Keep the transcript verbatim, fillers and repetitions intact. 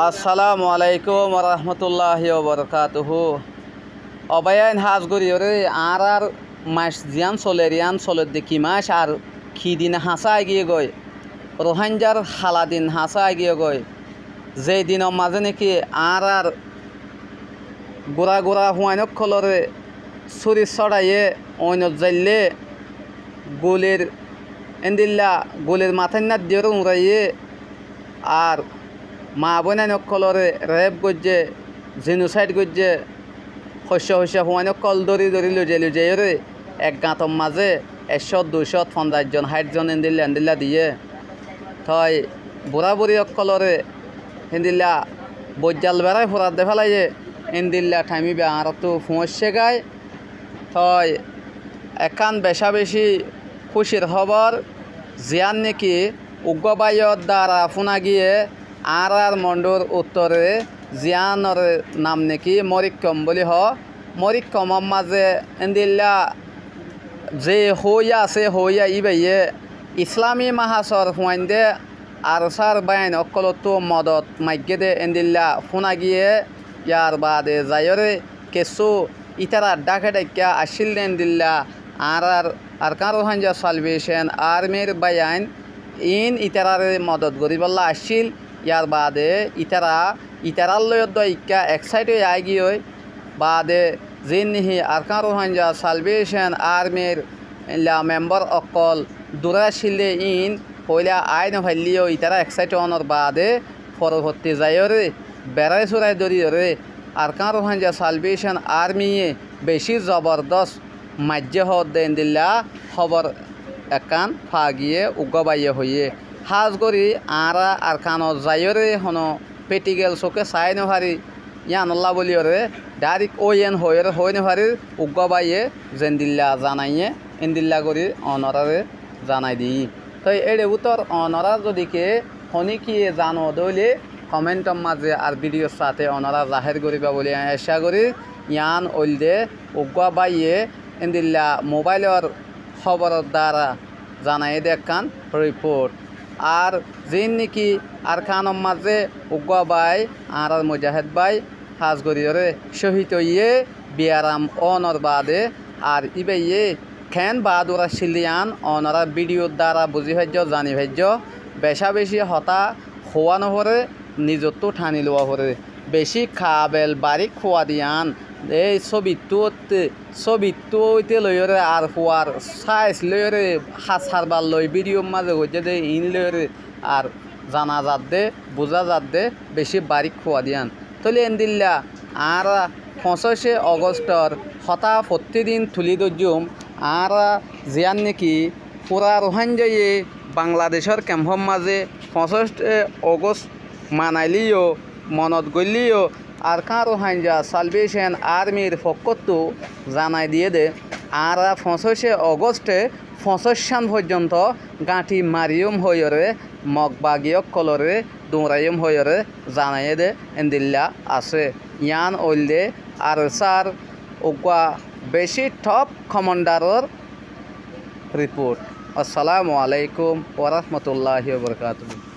Assalamu alaikum warahmatulláhi wabarakátuhu. Ó báiyain, hás goríyoré añárár mac ziyán soler, yían soledde ki mac ar ki din hañsá aigiyé goi, Ruháingar hala din hañsá aigiyé goi, ze dinor mazé néki añárár gura-gura fuain ókkolóre súri sóçaiyé, oinot zaillé gulir, éndilla gulir matáinnát diyoré uñraiyé, ar maa bóinain ókkolóre rep goijjé, jenosáid goijjé, hoiccá-hoiccá fuain ókkol dóri-dóri loizai-loizaiyoré ek gañtor mazé ekcót, duicót, fonzaic zon, háith zon éndilla-éndilla diyé. Toi burá-buri ókkolóre héndilla boijjal berái furat de félaiyé, héndilla thaim íba añáráttu foóñiccé goi. Toi ekkán becá-becí kúcir hóbor, ziyán néki uggúa báiyor dára fúna giyé, añárár Mondhúr uttore, ziyánor nam néki Morikkom bóli hoó. Morikkomor mazé éndilla ze hoóiya asé, hoóiya íbayé Islámi Mahasor fuainde Arsár báiyain ókkolóttu modot maiggé dé éndilla fúna giyé. Yar baade zaiyóre kessú ítara dháke-dháikka accíl dé éndilla añárár Arkán Ruháingya Salvation Armyr báiyain iín ítararé modot goríbollá accíl. Yar baade ítara, ítarár loi yóddua ikká eksáit ói aáigiyoi. Baade ziín néki Arkán Ruháingya Salvation Armyr illa membár ókkol duré accíl dé iín foóila aái nofaillé yó ítara eksáit ónor baade forofottí zaiyóre berái-súrai dóriyoré Arkán Ruháingya Salvation Armyye bicí zobordós maijjé hoódde éndilla hóbor ekkán faa giyé, uggúa báiye hoiyé. Hás gorí añára Arkánot zaiyóre honó péthigel suké saái nofarí, yíanollá bóliyoré dhairék óiyen hoiyóre hoói nofarír, uggúa báiye zendilla zanaiyé, éndilla gorí onoráre zanai dií. Toi éçe bútor onorá zodi ke honíkiyé zano dé óile koméntor mazé ar vídhiyot saté onorá zahér goríba bóli aññí accá gorír. Yián óilde uggúa báiye éndilla mobáilor hóboror dára zanaiyé dé ekkán riport. Ar ziín néki Arkánor mazé uggúa bái, añárár mujahéd bái, hás goríyoré cóhid óiye, biyaram ónor baade, ar íbayé keén baádur accíl dé yián onorá vídhiyot dára buzí faijjó, zani faijjó. Becá-becí hotá huá noforé, nizottú thani luwa foré. Bicí kaabel barík fua dé yián, éi sóbittú ótte, sóbittú óite loiyóre ar fuar sáis loiyóre, has harbar loi vídhiyor mazé goijjé dé iín loiyóre ar zana zadde, buzá zadde, bicí barík fua dé yián. Tóile éndilla añára foñsíce Ogósthor hotá fottí din tulí dóijjum. Añára ziyán néki fura Ruháingaye Bangladecór kemfór mazé foñsíce Ogóst manailé yó, monot goillé yó, Arkán Ruháinga Salvation Armyr fokkóttu zanai diyé dé, añára foñsíce Ogósthé foñsíccán foijjonto gañthi mariyúm hoiyóre, Mog bagi ókkolóre duñraiyúm hoiyóre zanaiyé dé éndilla asé. Yián óilde ARSAr uggúa bicí thop komandharor riport. Assalamu alaikum warahmatulláhi wabarakátuhu.